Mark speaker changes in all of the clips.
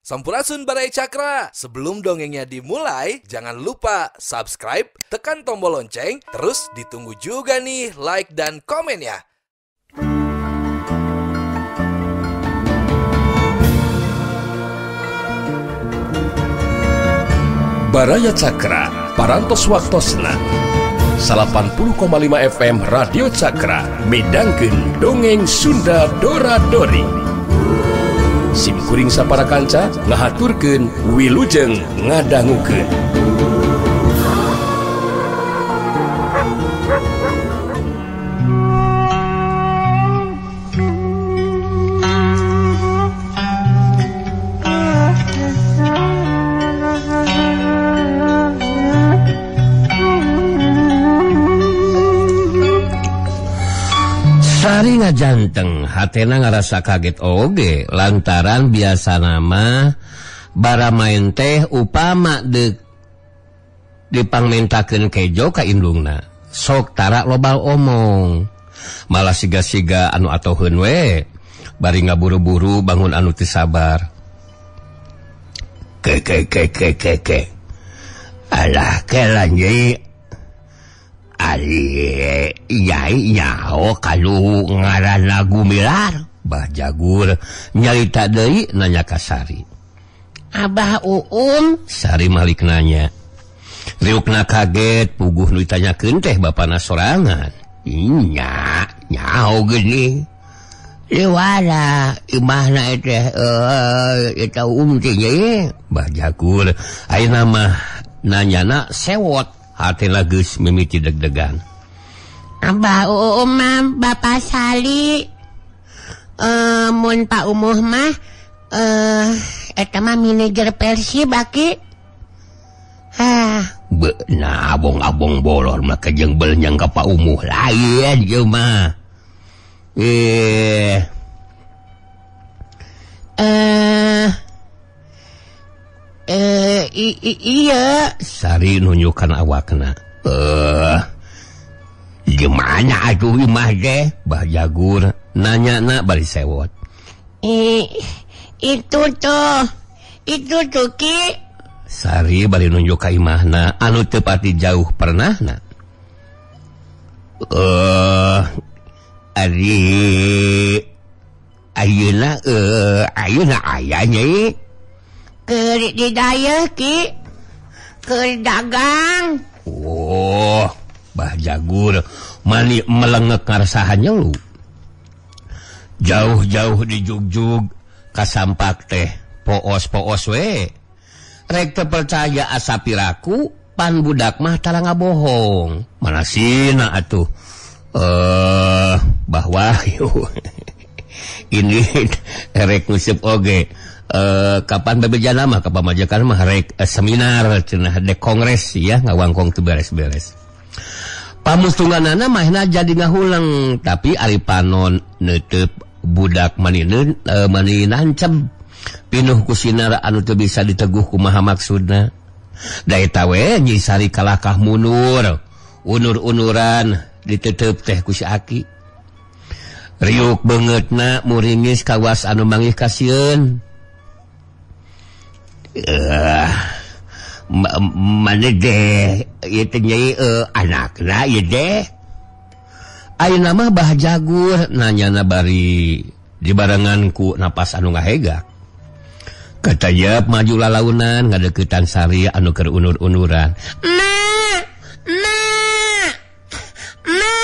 Speaker 1: Sampurasun Baraya Cakra. Sebelum dongengnya dimulai, jangan lupa subscribe, tekan tombol lonceng, terus ditunggu juga nih like dan komen ya.
Speaker 2: Baraya Cakra, Parantos Waktosna 80,5 FM Radio Cakra midangkeun dongeng Sunda Dora Dori. Sim kuring sapara kanca ngahaturkeun wilujeng ngadangukeun.
Speaker 3: Sari ngajanteng hatena ngarasa kaget oge lantaran biasa nama bara main teh upama deuk dipangmentakeun kejo ka indungna sok tara lobal omong malah siga-siga anu atoheun we bari ngaburu-buru bangun anu teu sabar ke ke ke ke ke ke alah kelan ye ari yai nyaho kalu ngaranna Gumilar. Bah Jagur nyarita deui nanya ka Sari. Abah Uum? Sari malik nanya. Riukna kaget puguh nu ditanyakeun teh bapana sorangan. Nya nyaho geuning. Liwara imahna teh eta Uum teh nya. Bah Jagur ayeuna mah nanyana sewot. Hatena geus mimiti deg-degan.
Speaker 4: Abah Uum mah Bapak Sali. Mun Pak Umuh mah eta mah manajer Persib aki. Hah,
Speaker 3: beuna abong-abong bolor mah kejeng belenyang ka Pak Umuh lain ieu mah.
Speaker 4: Iya
Speaker 3: Sari nunjukkan awakna. Gimana atuh imah teh? Bah Jagur nanyana bari sewot.
Speaker 4: Itu tuh Ki.
Speaker 3: Sari bari nunjuk ka imahna anu teu pati jauh pernahna. Ari ayeuna ayeuna aya nya.
Speaker 4: Keur di dayeuh Ki. Keur dagang.
Speaker 3: Oh, Bah Jagur mani melengek ngarasahan nyelu. Jauh-jauh dijugjug kasampak teh poos-poos we. Rek teu percaya asa piraku pan budak mah tara ngabohong. Mana sina atuh. Bahwa ini rek nguseup oge. Kapan bebejana mah kapamajekan mah rek seminar cenah de kongres ya ngawangkong teu beres-beres. Pamustunganana mahna jadi ngahuleng tapi ari panon neuteup budak mani nancep pinuh ku sinar anu teu bisa diteguh kumaha maksudna. Da eta we Nyi Sari kalakah mundur unur-unuran diteteup teh ku si aki. Riuk beungeutna muringis kawas anu mangih kasieun. Mana deh ieu teh nyai anakna ieu deh. Ayeuna mah Bah Jagur nanyana bari dibarengan ku napas anu ngahegak. Katayep maju lalaunan ngadeuketan Sari anu keur unur-unuran.
Speaker 4: Ma ma ma.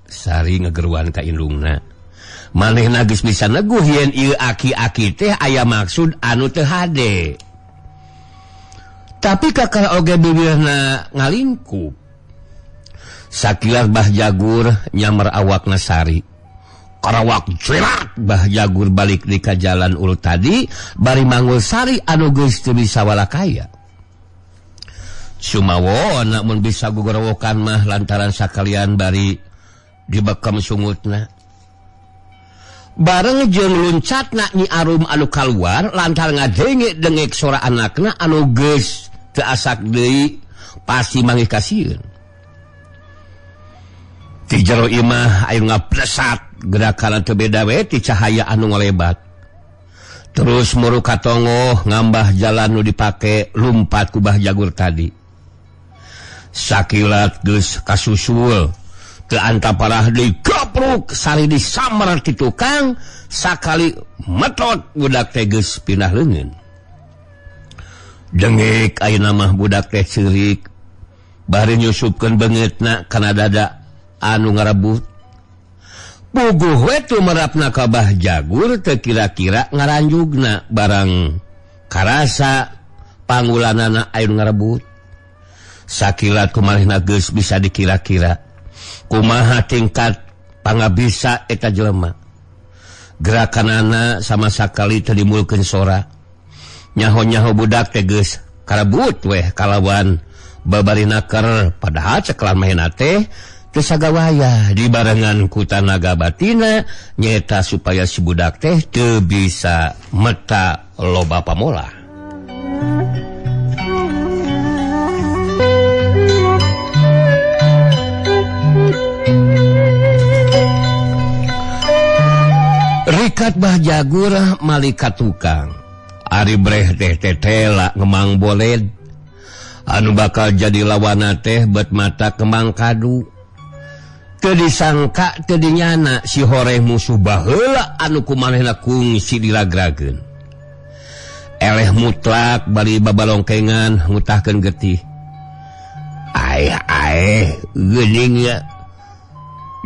Speaker 3: Sari ngegeruan ka indungna. Manehna geus bisa neguh yen ieu aki-aki teh aya maksud anu teu hade. Tapi kakak oge bibirna ngalingkup. Sakilar Bah Jagur nyamar awakna Sari. Karawak jerat Bah Jagur balik di ka jalan urut tadi bari manggul Sari anu geus teu bisa walakaya. Sumawo mun bisa gugorowokan mah lantaran sakalian bari dibekam sungutna. Bareng jeung luncatna Nyi Arum anu kaluar lantaran ngadenge dengek sora anakna anu geus teu asak deui pasti mangih kasieun. Ti jero imah aya ngaplesat gerakan teu beda we ti cahaya anu ngolebat. Terus muru katongoh ngambah jalan nu dipake lumpat ku Bah Jagur tadi. Sakilat geus kasusul teu antaparah deui gapruk sari disamar ti tukang sakali metot budak teh geus pindah leungeun. Dengek ayeuna mah budak teh ceurik bari nyusupkeun beungeutna kana dada anu ngarebut. Puguh we tumerapna ka Bah Jagur teu kira-kira ngaranjugna barang karasa pangulanana aya nu ngarebut. Sakilat kumarehna geus bisa dikira-kira kumaha tingkat pangabisa eta jelema. Gerakanana sama sakali teu dimulkeun sora. Nyaho-nyaho budak teh geus karebut weh kalawan babari naker padahal cekelan mahena teh teu sagawaya dibarengan ku tanaga batina nyeta supaya si budak teh teu bisa meta loba pamolah. Rikat Bah Jagur malika tukang. Ari breh teh tetela ngemang boled anu bakal jadi lawana teh bet mata kemang kadu. Teu disangka teu dinyana si horeh musuh baheula anu kumanehna kungsi diragrageun. Eleh mutlak bari babalongkengan ngutahkeun getih. Aeh aeh geuning ya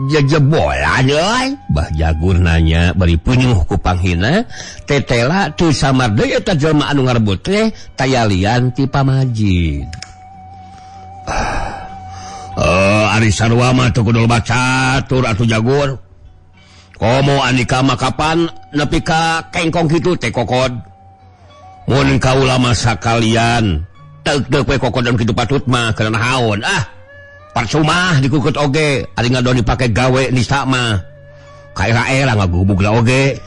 Speaker 3: jejebolan euy. Bah Jagur nanya bari punyuh ku panghina tetela teu samar deui eta jelema anu ngarebut teh tayalian ti pamajid. Ari sarua mah teu kudu loba catur atuh Jagur. Komo andika mah kapan nepi ka kengkong kitu teh kokod. Mun kaula mah sakalian teuk-teuk we kokodan kitu patut mah kana naon ah. Percuma dikukut oge ari ngadon dipake gawe nista mah. Kaera-era ngagubug lah oge.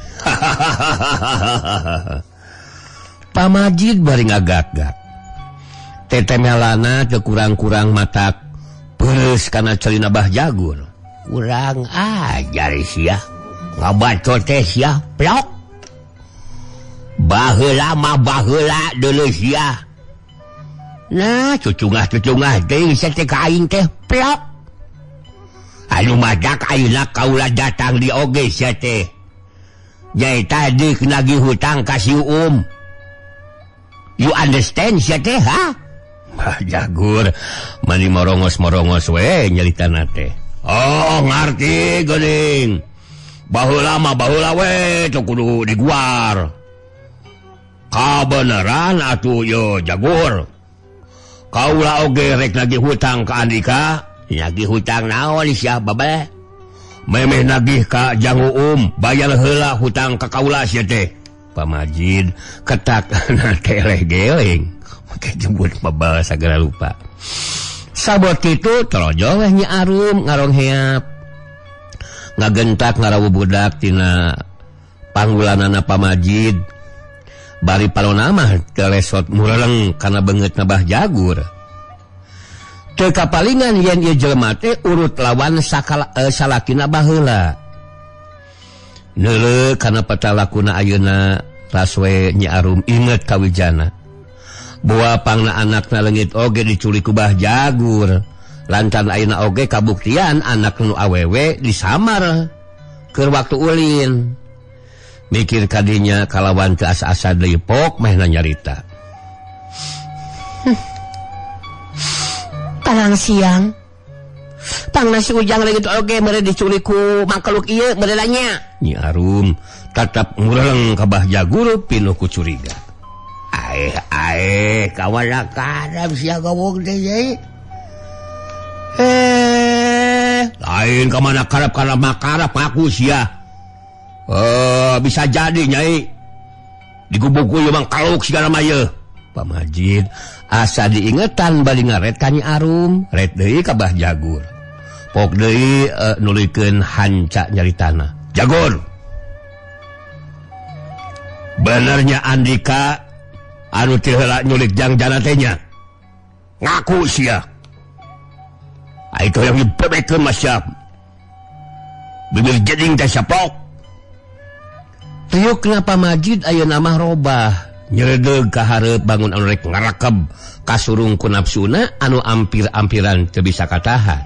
Speaker 3: Pamajid bari ngagak-gak. Tetemelana teu kurang-kurang matak peres kana celina Bah Jagur.
Speaker 4: Kurang ajar sia. Ngabacot teh sia plok. Baheula mah baheula deuleu sia. Nah, cucungah-cucungah deui sia teh ka aing teh plok. Anu madak ayeuna kaula datang di oge sia teh. Nyaeta deuk nagih hutang ka si Uum. You understand sia teh ha?
Speaker 3: Bah Jagur mani morongos-morongos we nyalitana teh. Oh ngarti geuning. Baheula mah baheula we teu kudu diguar. Kabeneran atuh ye Jagur. Kaula oge rek nagih hutang ka Andika.
Speaker 4: Nagih hutang naon sia babe?
Speaker 3: Memeh nagih ka Jang Uum, bayar heula hutang ka kaula sia teh. Pamajid ketak teleh geleng. Make jemput bebal sagala lupa. Sabot kitu torojo weh Nyi Arum ngarongheap. Ngagentak ngarawu budak tina panggulanana pamajid. Bari palona mah telesot mureleng kana beungeutna Bah Jagur. Teu kapalingan yen ieu jelema teh urut lawan salakina baheula. Neuleuh kana patalakuna ayeuna raswe Nyi Arum inget ka wijana. Boa pangna anakna leungit oge diculik ku Bah Jagur. Lantaran ayeuna oge kabuktian anak nu awewe disamar keur waktu ulin. Mikir kadinya kalawan teu asa-asa deui pok meh nyarita.
Speaker 4: Tarang siang. Pangna si Ujang leungit oge mere diculik ku mangkeluk ieu mere nya.
Speaker 3: Nyi Arum tatap ngureleng ka Bah Jagur pinuh ku curiga.
Speaker 4: Aeh aeh kawana karep sia gowong teh ye.
Speaker 3: Lain ka mana karep kana makarep ngaku sia. Bisa jadi nyai digubuk ku ieu mangkaluk sigana mah ieu. Pamajid asa diingetan bari ngaret ka Nyi Arum, ret deui ka Bah Jagur. Pok deui nuluykeun hanca nyaritana. Jagur. Benernya Andika anu teu heula nyulik jangjana teh nya. Ngaku sia. Ai teh yang dibebekeun mah sia. Bibir jeding teh sapok. Tiuk na Pamajid ayeuna mah robah nyeredeg ka hareup bangun anu rek ngarakeb kasurung ku nafsuna anu ampir-ampiran teu bisa katahan.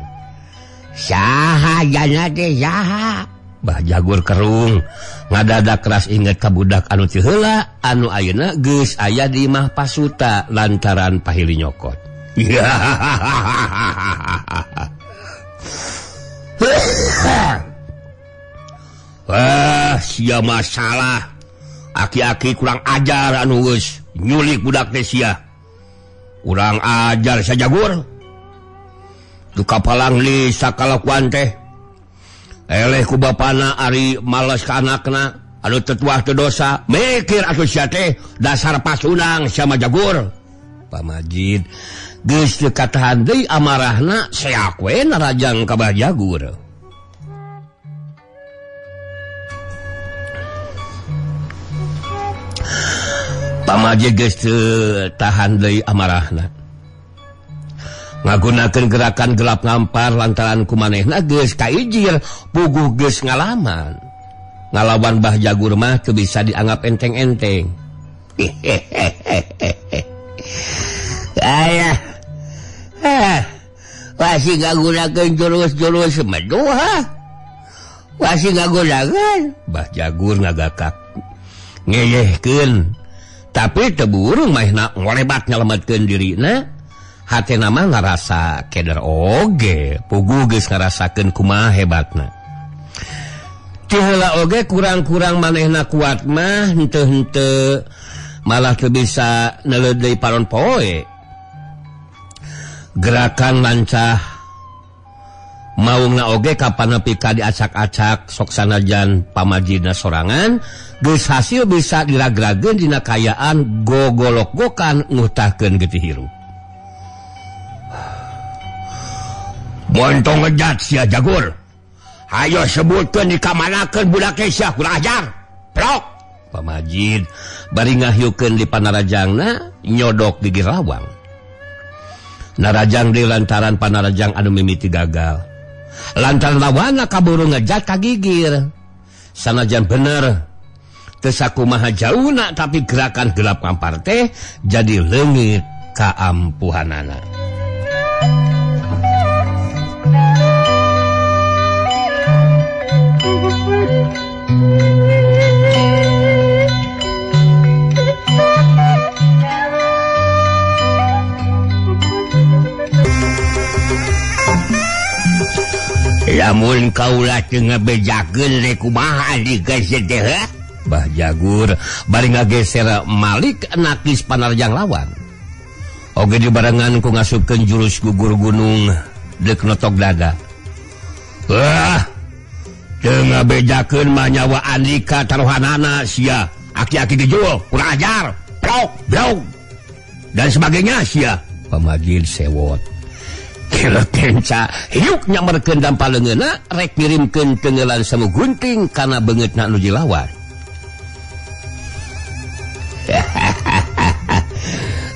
Speaker 3: Saha jana teh saha? Bah Jagur kerung ngadadak keras inget ka budak anu teu heula anu ayeuna geus aya di imah pasuta lantaran pahili nyokot. Wah, sia masalah. Aki-aki kurang ajar anu geus nyulik budak teh sia. Kurang ajar sia Jagur. Tu kapalang li sakalakuan teh. Eleh ku bapana ari males ka anakna anu tetuah teu dosa mikir atuh sia teh dasar pasunang sia mah Jagur. Pamajid geus teu katahan deui amarahna seak we narajang ka Bah Jagur. Pamajid geus teu tahan deui amarahna. Ngagunakeun gerakan gelap ngampar lantaran ku manehna geus kaijir puguh geus ngalaman. Ngalawan Bah Jagur mah teu bisa dianggap enteng-enteng.
Speaker 4: Ayah. Masih ngagunakeun jurus-jurus meduh ha. Masih ngagunakeun.
Speaker 3: Bah Jagur ngagakak ngeyehkeun. Tapi teu burung manehna ngolebat nyelametkeun dirina. Hatena mah ngarasa keder oge, puguh geus ngarasakeun kumaha hebatna. Ti heula oge kurang-kurang manehna kuat mah henteu-henteu malah teu bisa neuleud deui paron poe. Gerakan lancah maungna oge kapan nepi ka diacak-acak sok sanajan pamajidna sorangan geus hasil bisa diragrageun dina kayaan gogolok-gokan ngutahkeun getih hirup.
Speaker 4: Montong ngejat sia Jagur. Hayo sebutkeun dikamanakeun budak sia kurang ajar. Prok.
Speaker 3: Pamajid bari ngahyukeun di panarajangna nyodok gigir lawang. Narajang di lantaran panarajang anu mimiti gagal. Lantaran lawanna kaburu ngejat ka gigir. Sanajan bener teu sakumaha jauhna tapi gerakan gelap ngampar teh jadi leungit kaampuhanana.
Speaker 4: Lamun kaula teu ngabejakeun rek kumaha digeser teh?
Speaker 3: Bah Jagur bari ngageser Malik nakis panarjang lawan. Oge dibarengan ku ngasupkeun jurus gugur gunung deuk notok dada.
Speaker 4: Wah, teu ngabejakeun mah nyawa andika taruhanana sia. Aki-aki dijual, kurang ajar, blok, blok, dan sebagainya sia.
Speaker 3: Pamajid sewot. Kenca hiuk nyamerkeun dampal leungeunna rek ngirimkeun tengelan semu gunting kana beungeutna nu dilawan.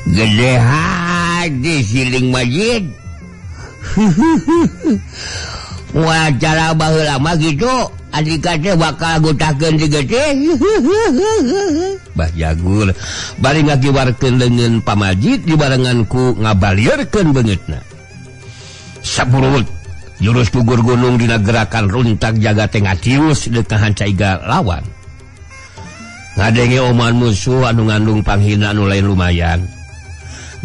Speaker 4: Gede hati siling majid. Wah cara baheula mah kitu andika teh bakal gutahkeun di gede.
Speaker 3: Bah Jagur bari ngagiwarkeun leungeun pamajid dibarengan ku ngabalieurkeun beungeutna.
Speaker 4: Saburut jurus gugur gunung dina gerakan runtak jaga teh ngatius deuk kahanca iga lawan.
Speaker 3: Ngadenge omongan musuh anu ngandung panghina anu lain lumayan.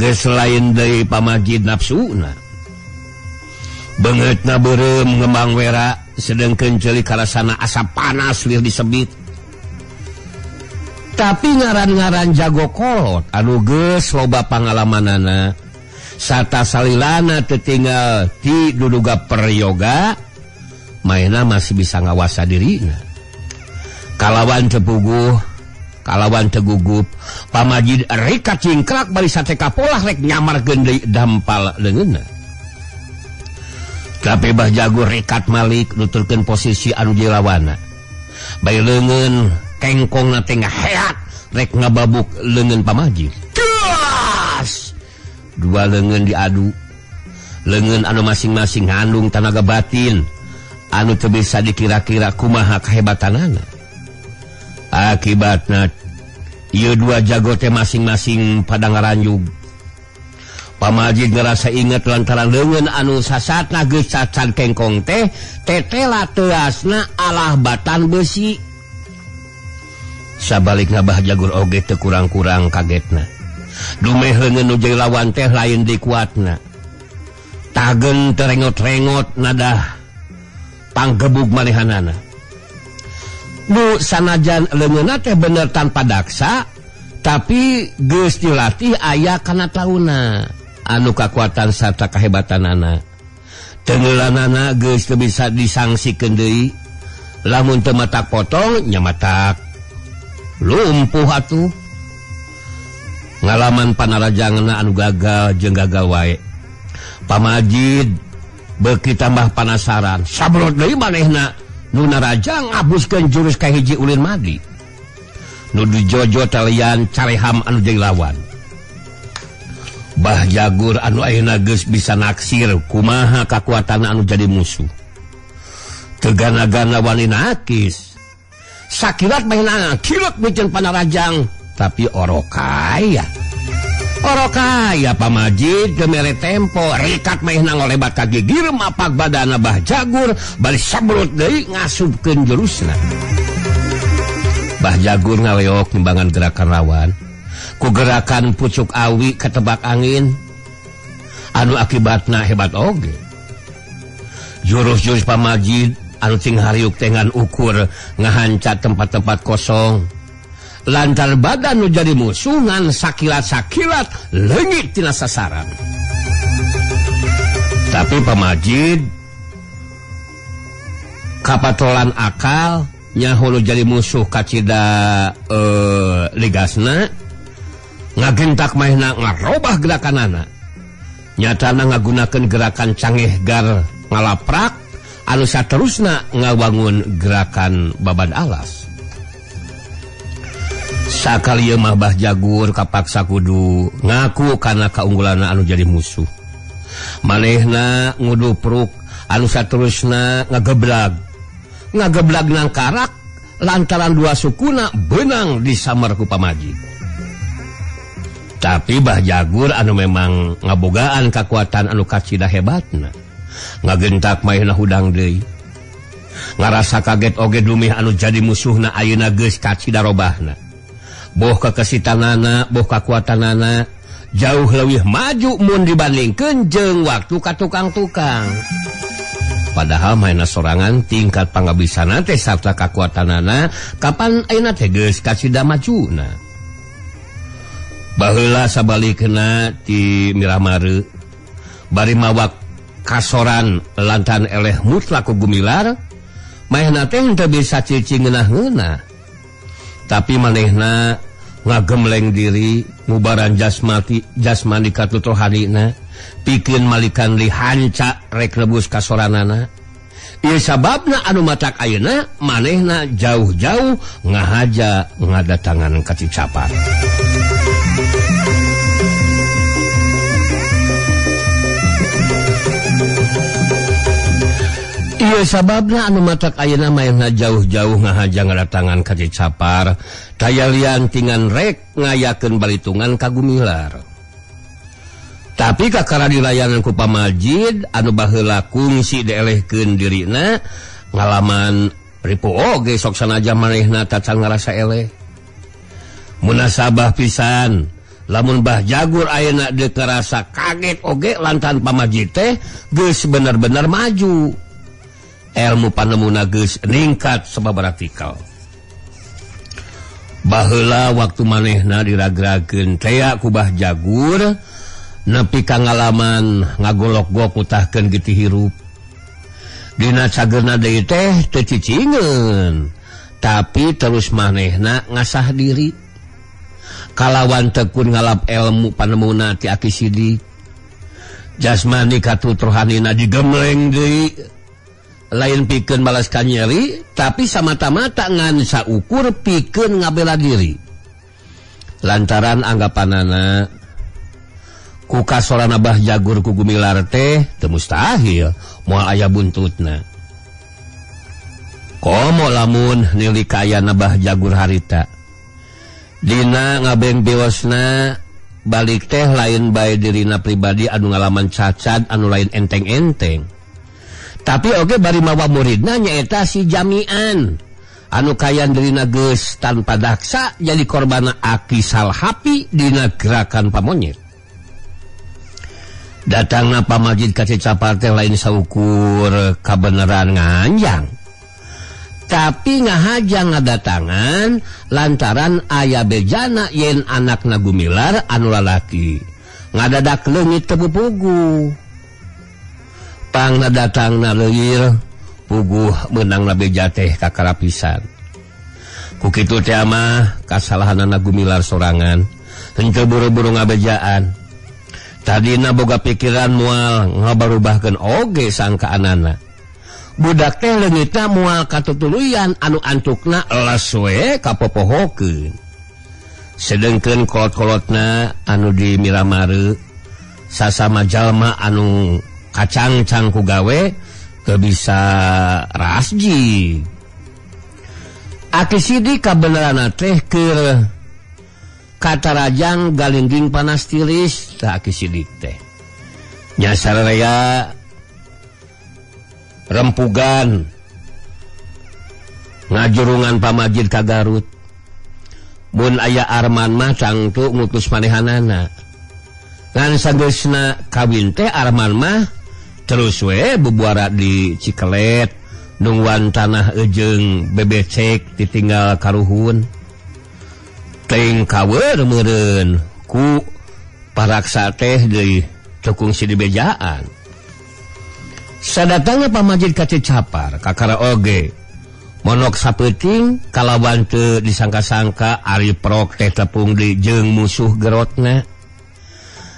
Speaker 3: Geus lain deui pamajid nafsuna. Beungeutna beureum ngembang wera sedengkeun ceuli karasana asa panas lir disebit. Tapi ngaran-ngaran jago kolot anu geus loba pangalamanana sata salilana tetinggal ti duduga peryoga maena masih bisa ngawasa dirina. Kalawan tepuguh, kalawan tegugup, pamajid rika cingkrak bari sate kapolah rek nyamarkeun deui dampal leungeunna. Tapi Bah Jagur rekat Malik nuturkeun posisi anu dilawana. Bae leungeun kengkongna teh ngaheat rek ngababuk leungeun pamajid. Gas! Dua leungeun diadu. Leungeun anu masing-masing ngandung tanaga batin anu teu bisa dikira-kira kumaha kehebatanana. Akibatna ieu dua jago teh masing-masing pada ngaranjug. Pamajid ngerasa inget lantaran leungeun anu sasatna geus cacan kengkong teh tetela teuasna alah batan besi. Sabalikna Bah Jagur oge teu kurang-kurang kagetna. Dumeh leungeun nu jadi lawan teh lain dikuatna. Tagen terengot-rengot nadah panggebug manehanana. Nu sanajan leungeunna teh bener tanpa daksa, tapi geus dilatih aya kana tauna anu kakuatan sarta kahebatanana. Tengeulanana geus teu bisa disangsikeun deui. Lamun teu matak potong nya matak lumpuh atuh. Ngalaman panarajangna anu gagal jeung gagal wae. Pamajid beuki tambah panasaran. Sabrot deui manehna nu narajang ngabuskeun jurus kahiji ulin madi. Nu dijojo talian careham anu jadi lawan. Bah Jagur anu ayeuna geus bisa naksir kumaha kakuatan anu jadi musuh. Teu gana-gana wani nakis. Sakilat manehna kilek micen panarajang, tapi orokaya. Orokaya Pamajid teu mere tempo, rikat manehna ngolebat ka gigir mapak badana Bah Jagur bari sabrut deui ngasupkeun jurusna. Bah Jagur ngaleok nimbangan gerakan lawan. Ku gerakan pucuk awi ketebak angin anu akibatna hebat oge. Jurus-jurus Pamajid anu cing hariuk tengan ukur ngahancat tempat-tempat kosong. Lantar badan nu jadi musuh ngan sakilat-sakilat leungit tina sasaran. Tapi Pamajid kapatolan akal nyaho nu jadi musuh kacida ligasna. Ngagentak mahna ngarobah gerakanana. Nyatana ngagunakeun gerakan cangeh gar ngalaprak anu saterusna ngawangun gerakan babad alas. Sakali ieu mah Bah Jagur kapaksa kudu ngaku kana kaunggulanna anu jadi musuh. Manehna ngudupruk anu saterusna ngageblag. Ngageblag nangkarak lantaran dua sukuna beunang disamar ku Pamajid. Tapi Bah Jagur anu memang ngabogaan kakuatan anu kacida hebatna. Ngagentak manehna hudang deui. Ngarasa kaget oge dumeh anu jadi musuhna ayeuna geus kacida robahna. Boh kekesitanana, boh kakuatanana jauh leuwih maju mun dibandingkeun jeung waktu ka tukang-tukang. Padahal manehna sorangan tingkat pangabisana teh sarta kakuatanana kapan ayeuna teh geus kacida majuna. Baheula sabalikna ti Miramare bari mawak kasoran lantaran eleh mutlak ku Gumilar, manehna teh henteu bisa cicing ngeunah-ngeunah. Tapi manehna ngagemleng diri ngubaran jasmani katutuhanina pikeun malikan lihanca rek rebus kasoranana. Ieu sababna anu matak ayeuna manehna jauh-jauh ngahaja ngadatangan ka Cicapar. Ieu sababna anu matak ayeuna manehna jauh-jauh ngahaja ngadatangan ka Cicapar, taya lian tingan rek ngayakeun balitungan ka Gumilar. Tapi kakara dilayanan ku Pamajid anu baheula kungsi dielehkeun dirina ngalaman ripu oge sok sanajan manehna tacan ngarasa eleh. Munasabah pisan lamun Bah Jagur ayeuna deuk ngarasa kaget oge lantaran Pamajid teh geus bener-bener maju. Ilmu panemuna geus ningkat sababaraha tikal. Baheula waktu manehna diragrageun tea ku Bah Jagur nepi ka ngalaman ngagolok-gok mutahkeun getih hirup. Dina cageurna deui teh teu cicingeun, tapi terus manehna ngasah diri. Kalawan tekun ngalap ilmu panemuna ti Aki Sidik. Jasmani katuturhanina digemleng deui. Lain pikeun balas kanyeri, tapi samata-mata ngan saukur pikeun ngabela diri. Lantaran anggapanana ku kasorana Bah Jagur ku Gumilar teh teu mustahil moal aya buntutna. Komo lamun nili kaayana Bah Jagur harita. Dina ngabeng bewosna balik teh lain bae dirina pribadi anu ngalaman cacad anu lain enteng-enteng. Tapi oge bari mawa muridna nyaeta si Jamian anu kayan dirina geus tanpa daksa jadi korbana Aki Salhapi dina gerakan pamonyet. Datangna pamajid ka Cicapar teh lain saukur kabeneran nganjang. Tapi ngahajang ngadatangan lantaran aya bejana yen anakna Gumilar anu lalaki ngadadak leungit teu puguh. Pangna datangna leuir puguh meunangna beja teh kakarapisan. Ku kitu teh mah kasalahanana Gumilar sorangan henteu buru-buru ngabejaan. Tadina boga pikiran moal ngabarubahkeun oge sangkaanana. Budak teh leungitna moal katutuluyan anu antukna elas we kapopohokeun. Sedengkeun kolot-kolotna anu di Miramare sasama jalma anu kacangcang ku gawe teu bisa rasji. Aki Sidik kabeneranna teh keur katarajang galingging panas tiris tah Aki Sidik teh. Nya sararea rempugan ngajurungan pamajid ka Garut. Mun aya Arman mah tangtu ngutus manehanana. Ngan sageusna kawin teh Arman mah terus we bubuara di Cikelet nungguan tanah ejeung bebecek ditinggal karuhun. Teuing kawer meureun ku paraksa teh deui tukung si dibejaan. Sadatangna pamajid ka Cicapar kakara oge monok sapeuting kalawan teu disangka-sangka ari prok teh tepung di jeung musuh gerotna.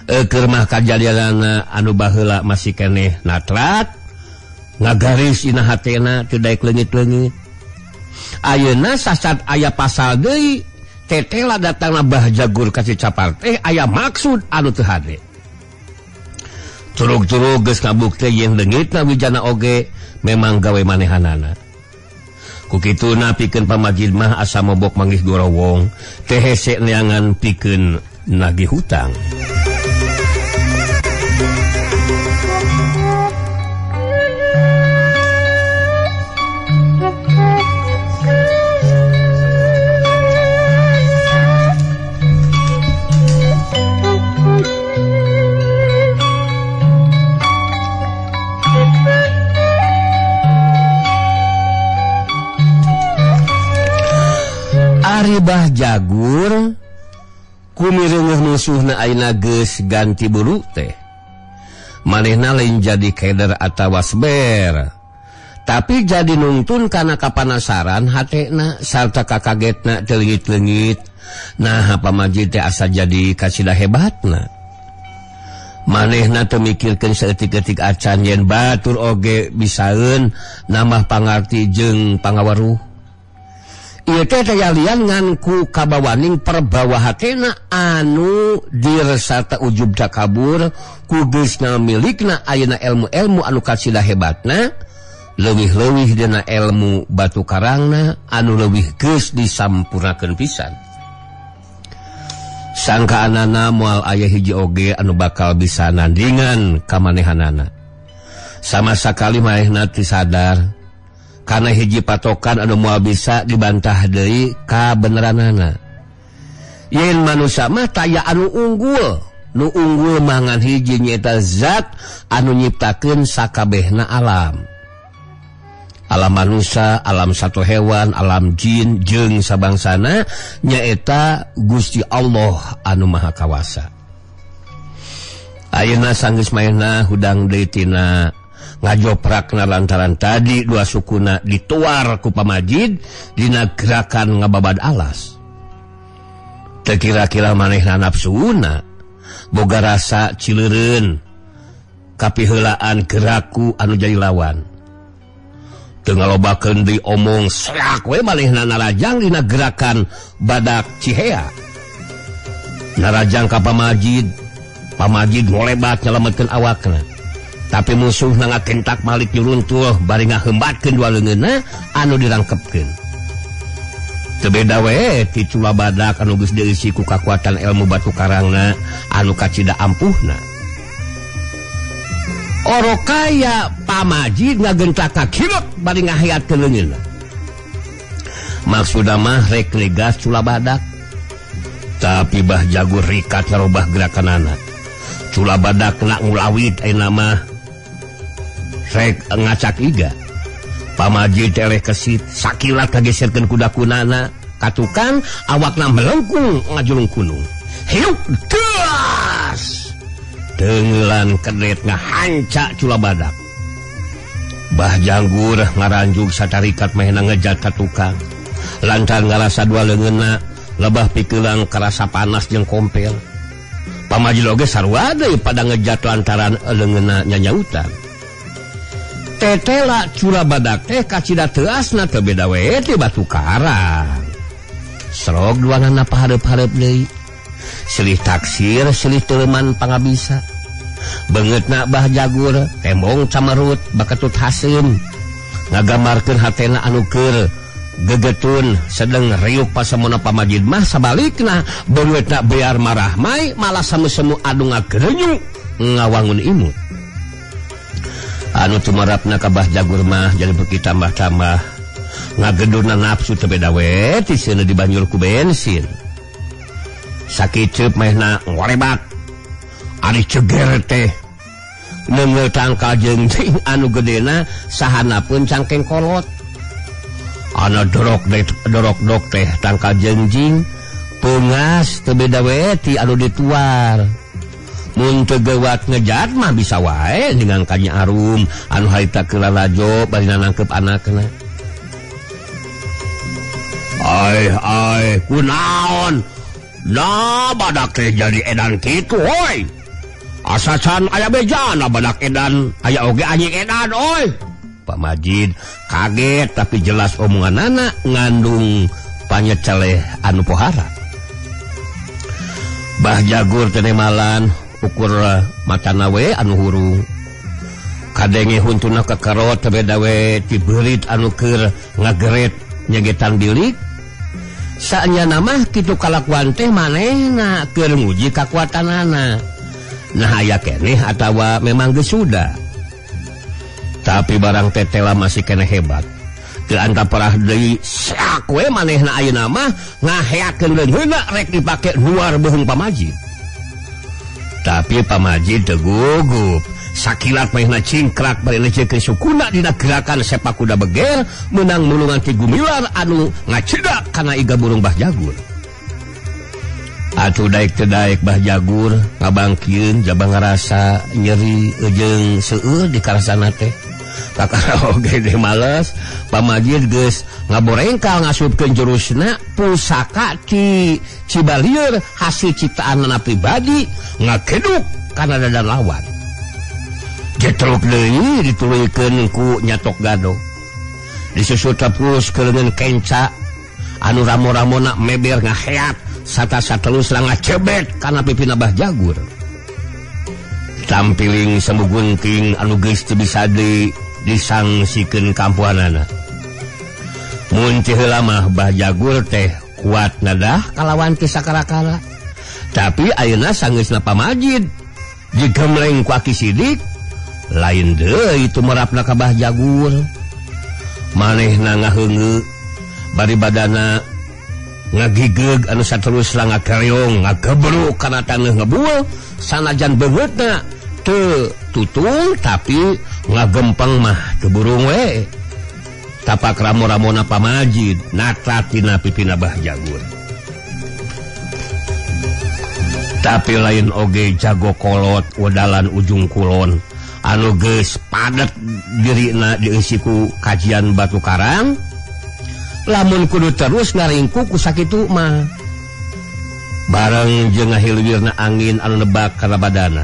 Speaker 3: Keur mah kajadianana anu baheula masih keneh natrat ngagaris dina hatena teu daek leungit-leungit. Ayeuna sasat aya pasal deui tetela datangna Bah Jagur ka Cicapar teh aya maksud anu teu hade. Curug-curug geus ngabukti yen leungitna wijana oge memang gawe manehanana. Ku kituna pikeun pamajid mah asa mobok manggih gorowong teh hese neangan pikeun nagih hutang. Ari Bah Jagur kumireungeuh musuhna ayeuna geus ganti bulu teh. Manehna lain jadi keder atawa seber, tapi jadi nungtun kana kapanasaran hatena sarta kakagetna teu leungit-leungit. Nah pamajid teh asa jadi kasida hebatna. Manehna teu mikirkeun saeutik-eutik acan yen batur oge bisaeun nambah pangarti jeung pangaweruh. Ieu teh tayalian ngan ku kabawaning perbawa hatena anu diresata ujub takabur ku geus milikna ayeuna ilmu-ilmu anu kasida hebatna leuwih-leuwih dina ilmu batu karangna anu leuwih geus disampurnakeun pisan. Sangkaanana moal aya hiji oge anu bakal bisa nandingan ka manehanana. Sama sakali manehna teu sadar karena hiji patokan anu moal bisa dibantah deui kabeneranana. Yen manusia mah taya anu unggul, nu unggul mangan hiji nyaeta zat anu nyiptakeun sakabehna alam. Alam manusia, alam satu hewan, alam jin jeung sabangsana nyaeta Gusti Allah anu Maha Kawasa. Ayeuna sanggeus maehna hudang deui tina ngajoprakna lantaran tadi dua sukuna dituar ku pamajid dina gerakan ngababad alas. Teu kira-kira manehna nafsuna boga rasa cileureun kapiheulaan geraku anu jadi lawan. Teu ngalobakeun deui omong seak we manehna narajang dina gerakan badak cihea. Narajang ka pamajid, pamajid ngolebat nyelametkeun awakna. Tapi musuhna ngakentak malik nyuruntuh bari ngahembatkeun dua leungeunna anu dirangkepkeun. Teu beda we ti Cula Badak anu geus dieusi ku kakuatan ilmu batu karangna anu kacida ampuhna. Orokaya Pamajid ngagentak kakilot bari ngaheatkeun leungeunna. Maksudna mah rek negas Cula Badak. Tapi Bah Jagur rikat ngarobah gerakanana. Cula Badak nak ngulawit ayeuna mah rek ngacak iga. Pamajid eleh kesit sakilat kageserkeun kuda kunana katukang awakna melengkung ngajulung kunung. Hiup das. Tenggelan kedet ngahanca Cula Badak. Bah Janggur ngaranjug satarikat mehna ngejat ka tukang. Lantaran ngarasa dua leungeunna lebah pikeulang karasa panas jeung kompel. Pamajid oge sarua deui pada ngejat lantaran leungeunna nyanyautan. Tetela Cula Badak teh kacida teuasna teu beda we ti batu karang. Serog duanana pahareup-hareup deui. Silih taksir, silih teuleman pangabisa. Beungeutna Bah Jagur tembong camerut baketut haseum. Ngagambarkeun hatena anu keur gegetun sedeng riuk pasemona Pamajid mah sabalikna beungeutna bear marah mai malah semu-semu adu ngagerenyu ngawangun imut. Anu tumarapna ka Bah Jagur mah jadi beuki tambah-tambah ngagedurna nafsu teu beda we ti seuneu dibanjur ku bensin. Sakiceup mehna ngorebat. Ari ceger teh neungeul tangkal jeung anu gedena sahanapeun cangkeng kolot. Ana dorok dorok teh tangkal jengjing peungas teu beda we ti anu dituar. Mun teu geuwat ngejat mah bisa wae dengan kanya arum anu harita keur lalajo bari nangkep anakna. Ai ai kunaon? Nah badak teh jadi edan kitu hoi. Asa can aya bejana badak edan, aya oge anjing edan oi. Pak Majid kaget tapi jelas omonganana ngandung panyeceleh anu pohara. Bah Jagur teh nemalan ukur matana we anu hurung. Kadenge huntuna kekerot teu beda we ti beurit anu keur ngageret nyegetan bilik. Saenyana mah kitu kalakuan teh manehna keur nguji kakuatanana. Nah aya keneh atawa memang geus sudah. Tapi barang tetela masih keneh hebat. Teu antaparah deui sak we manehna ayeuna mah ngaheakeun leungeunna rek dipake luar beuheung Pamajid. Tapi Pamajid teu gugup. Sakilat manehna cingkrak bari lecehkeun sukuna dina gerakan sepak kuda beger meunang mulungan ti gumilar anu ngacedak kana iga burung Bah Jagur. Atuh daek teu daek Bah Jagur ngabangkieun jaba ngarasa nyeri jeung seueur di karasana teh. Kakara oge deh males, Pamajid geus ngaborengkal ngasupkeun jurusna pusaka ti Cibalieur hasil ciptaanana pribadi ngageduk kana dada lawan. Jetruk deui dituluykeun ku nyatok gado. Disusul tepus ke leungeun kenca anu ramo-ramona meber ngaheat sata-satelus ngacebet kana pipina Bah Jagur. Tampiling semu gunting anu geus teu bisa deui disangsikeun kampuhanana. Mun teu heula mah Bah Jagur teh kuat nadah kalawan ti sakara-kara. Tapi ayeuna sanggeusna Pamajid digemleng ku Aki Sidik lain deui tumerapna ka Bah Jagur. Manehna ngaheungeu bari badana ngagigeg anu saterusna ngakereong ngagebruk kana taneuh ngebul sanajan beungeutna teu tutung tapi ngagempeng mah teu burung we. Tapak ramo-ramona Pamajid natrat dina pipina Bah Jagur. Tapi lain oge jago kolot wedalan ujung kulon anu geus padet dirina dieusi ku kajian batu karang. Lamun kudu terus ngaringkuk ku sakitu mah. Bareng jeung ngahilwirna angin anu nebak kana badana.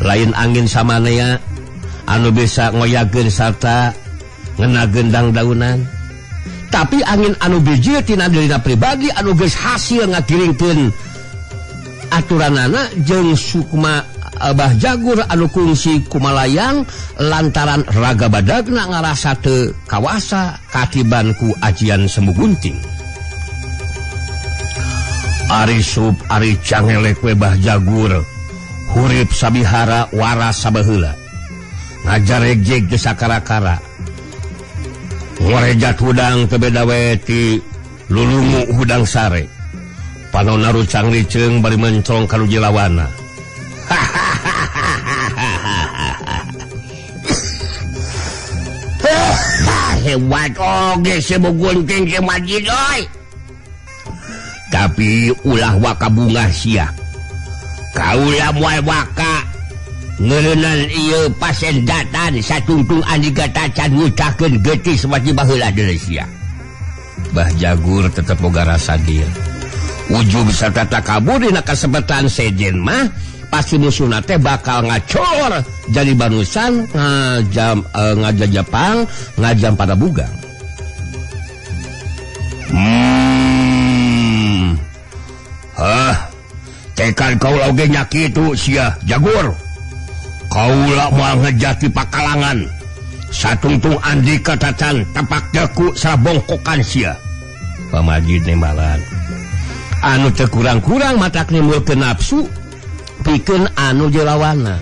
Speaker 3: Lain angin samanea anu bisa ngoyageun sarta ngenageun dangdaunan. Tapi angin anu bijil tina dirina pribadi anu geus hasil ngagiringkeun aturanana jeung sukma Abah Jagur anu kungsi kumalayang lantaran raga badagna ngarasa teu kawasa katiban ku ajian Semu Gunting. Ari sup ari cangelek we Bah Jagur hurip sabihara waras sabaheula. Ngajaregjeg teu sakara-kara. Ngorejat hudang teu beda we ti lulungu hudang sare. Panona rucang riceung bari mencong ka nu jilawana. Hebat oge Semu Gunting ke Majid oi. Tapi ulah waka bunga sia. Kaula moal waka ngeureunnan ieu pasendatan satungtung andika tacan ngucahkeun getih seperti baheula deui sia. Bah Jagur tetep boga rasa dir. Ujug serta takabur dina kasebetan sejen mah pasti musuhna teh bakal ngacor jadi banusan ngajam ngajajapang ngajam pada bugang. Hah, tekad kaula oge nya kitu sia Jagur. Kaula moal ngejati pakalangan. Satungtung andika tacan tapak deku sabongkokan sia. Pamajid nembalan. Anu teu kurang-kurang matak nimbulkeun nafsu pikeun anu jelawana.